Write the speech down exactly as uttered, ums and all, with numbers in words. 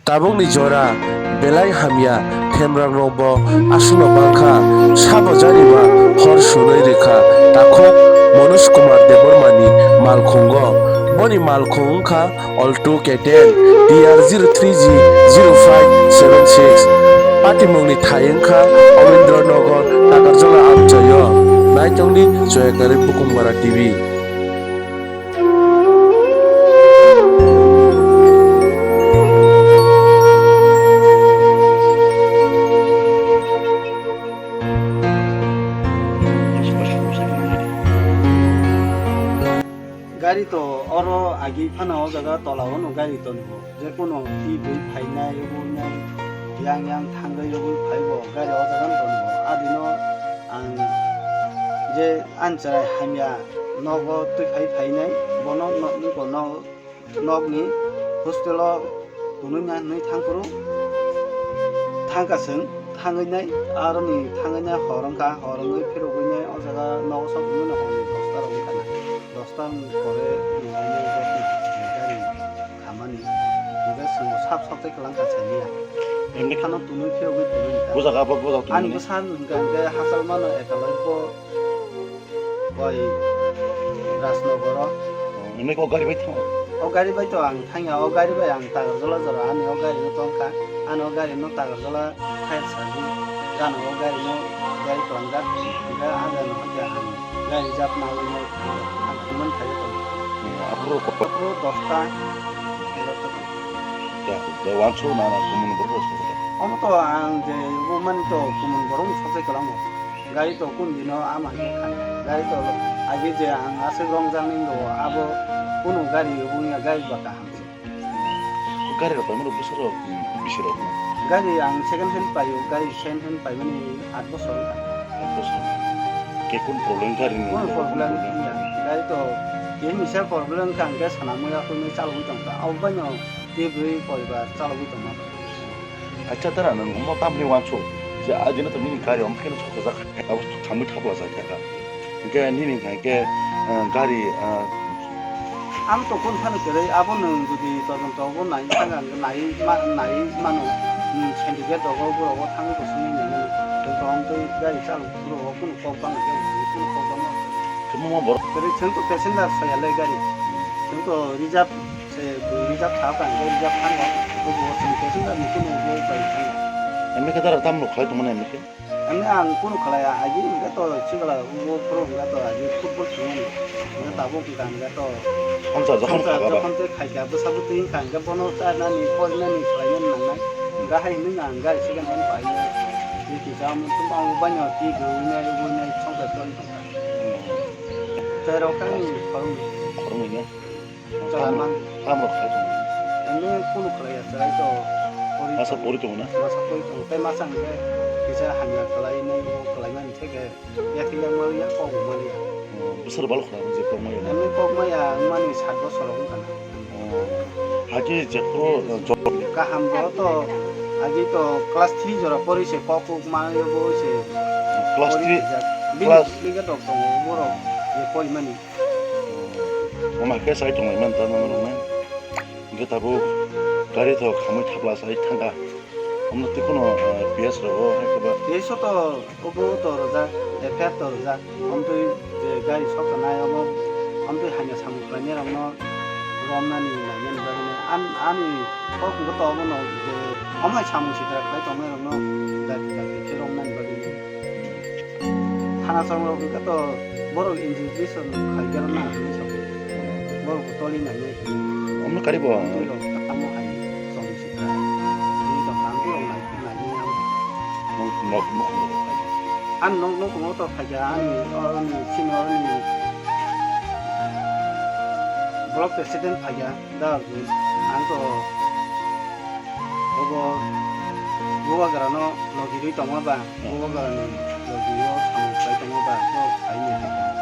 Tabukni jora belai hamya, themrangrokbo aswkno bangkha, sabo jani ba hor sunwi rwkha takhuk Manoj Kumar Debbarmani malkhungo. Boni malkhung wngkha Alto K ten T R zero three G zero five seven six. Patimungni thai wngkha Obindra Nagar, Takarjala amchaio. Naitokni Choyakarwi Bukumbara T V. Gari to oro agi phano o jaga tola o no gari tongo. Jekunu twi bui phainai, wngwi nai, yang yang thangwi wngwi phaibo gari o jaga no tongo. Adino ang je ani chwrai hamya nogo twi phai phainai, bono no, nugo no, nokni hostel o tonwi na hinwi thangphuru thangkha chwng, thangwi nai, aroni thangwi nai hor wngkha, hor wngwi phirogwi nai o jaga nogo sok wngwi no hor ni dosta rok wngkha na. Dosta ni pore nini gari khamani, hingke chwng sap sap tei kwlang kachaini ya. Hingke khano tunui phiyogwi tunui ta. Bujak abo bujak tunui. Ani bwsa hingka hingke hachal mano ekalai bo bai Rajnogoro. Hingke o gari bai thango. O gari bai to ang thangya, o gari bai ang Tagarjala jora ani o gari no tongkha, ani o gari no Tagarjala. Khair sadi gana o gari no gari tongkha, hingke ang gari no hingke ang gari jap nangwi nai ang kuman khayo tong. Aphuru ko. Aphuru dosta. Ya, da wansu na na kumun borok so. Omo to ang je bo mani to kumun borok ni sajai kalango. Gari to kun dino ama khe khan. Gari to agi je ang aswk rong jang ning do abo kunu gari wngya gari ba kaham se. Gari rok paimani bwsarok, mm, bisi rok no? Gari ang second hand paio, gari second hand paimani aat bosor wngkha. Aat bosor. Khe kun problem gari ni? Kun problem wngya. Gari to khe misa problem wngkha, hingke sanamwi akhunwi chalogwi tongkha. Abo baino tei bwrwi poribar chalogwi tongma. Acha tara nang omo tamni wansu je adino to nini gari om kheno sokojak abo thamwi thapla jak kha. Hingke nini hingke, eh, gari, eh, Ang to kun phano kwrwi, abo nwng jodi todonto obo nai thang ang nai ma-, nai mano, hmm, syndicate rogo borok o thangwi bo simi nai mano. Tei tong tei gari chal borok o kunu kok bang khe kunu kok bang. Khe mo borok. Kwrwi chwng to passenger soya le gari. Chwng to reserve se reserve kha ka hingke reserve thango. Obo chwng passenger ni kunu bo bai thango. Emi khe dara tam rok khlai tongmani emi khe. Ani ang kunu khlaiya, agi hingke to chikla o phuru hingke to agi football thwngmani. Hingke tabuk hingka hingke to Hamsa jokhon khaga ba? Jokhon tei khaikha bwsa bwtwi hingka hingke bono charnani, porinani khlainani nangnai. Hingke hai hwnwi ang gari second hand painai. Tei kisa omo tungma omo baino twi bwrwinai, wngwinai, songkha tongwi tongkha. Hmm. Tei rok ani khoroknwi. Khoroknwi ne? Chwla man. Tamo khlai tongo? Emni kunu khlaiya, chwrai to pori tongo. Masa pori tongo na? Masa pori tongo. Tei masa hwnkhe kisa hamya khlai nai, bo khlai mani theke yakhe yang maliya, kok bo maliya. Oh, bwswr balo khlai je kok maya na? Emni kok maya wngmani sat bosor rok wngkha na. Oh. Haki jephuru, eh, job. Kaham bo to, agi to class three jora pori se kok kuk maya bo se. Class three, class. Bini dok tongo borok je pori mani. Omo hai khe sai tonglaimani ta norok nai. Hingke tabuk gari to khamui thapla sai thangkha. Omo tei kheno, eh, P S rogo hai khe ba. P S o to obo to rwjak, F I R to rwjak. Omtwi je gari soktonai omo, omtwi hamya samung khlainai rokno romnani nainani bagwino. An-, ani kok hwnkhe to obono je omo hai samung sitra khlai tongnai rokno dakti dakti khe romnani bagwino. Thana chwng rok hwnkhe to borok investigation khai khe rwna hinwi sa. Borok bo toli nai nai. Omo kari bo? Twi rok tamo hai chwng sika. Twi rok ang twi rok nai nai nai ang. Nok nok nok. Ang nok nok mo to phai kha ani, ani senior ni block president phai kha. Da, ang to obo bubagrano logi rwi tongma ba, hmm, bubagrani logi o samung khlai tongma ba, to khlai ni hai.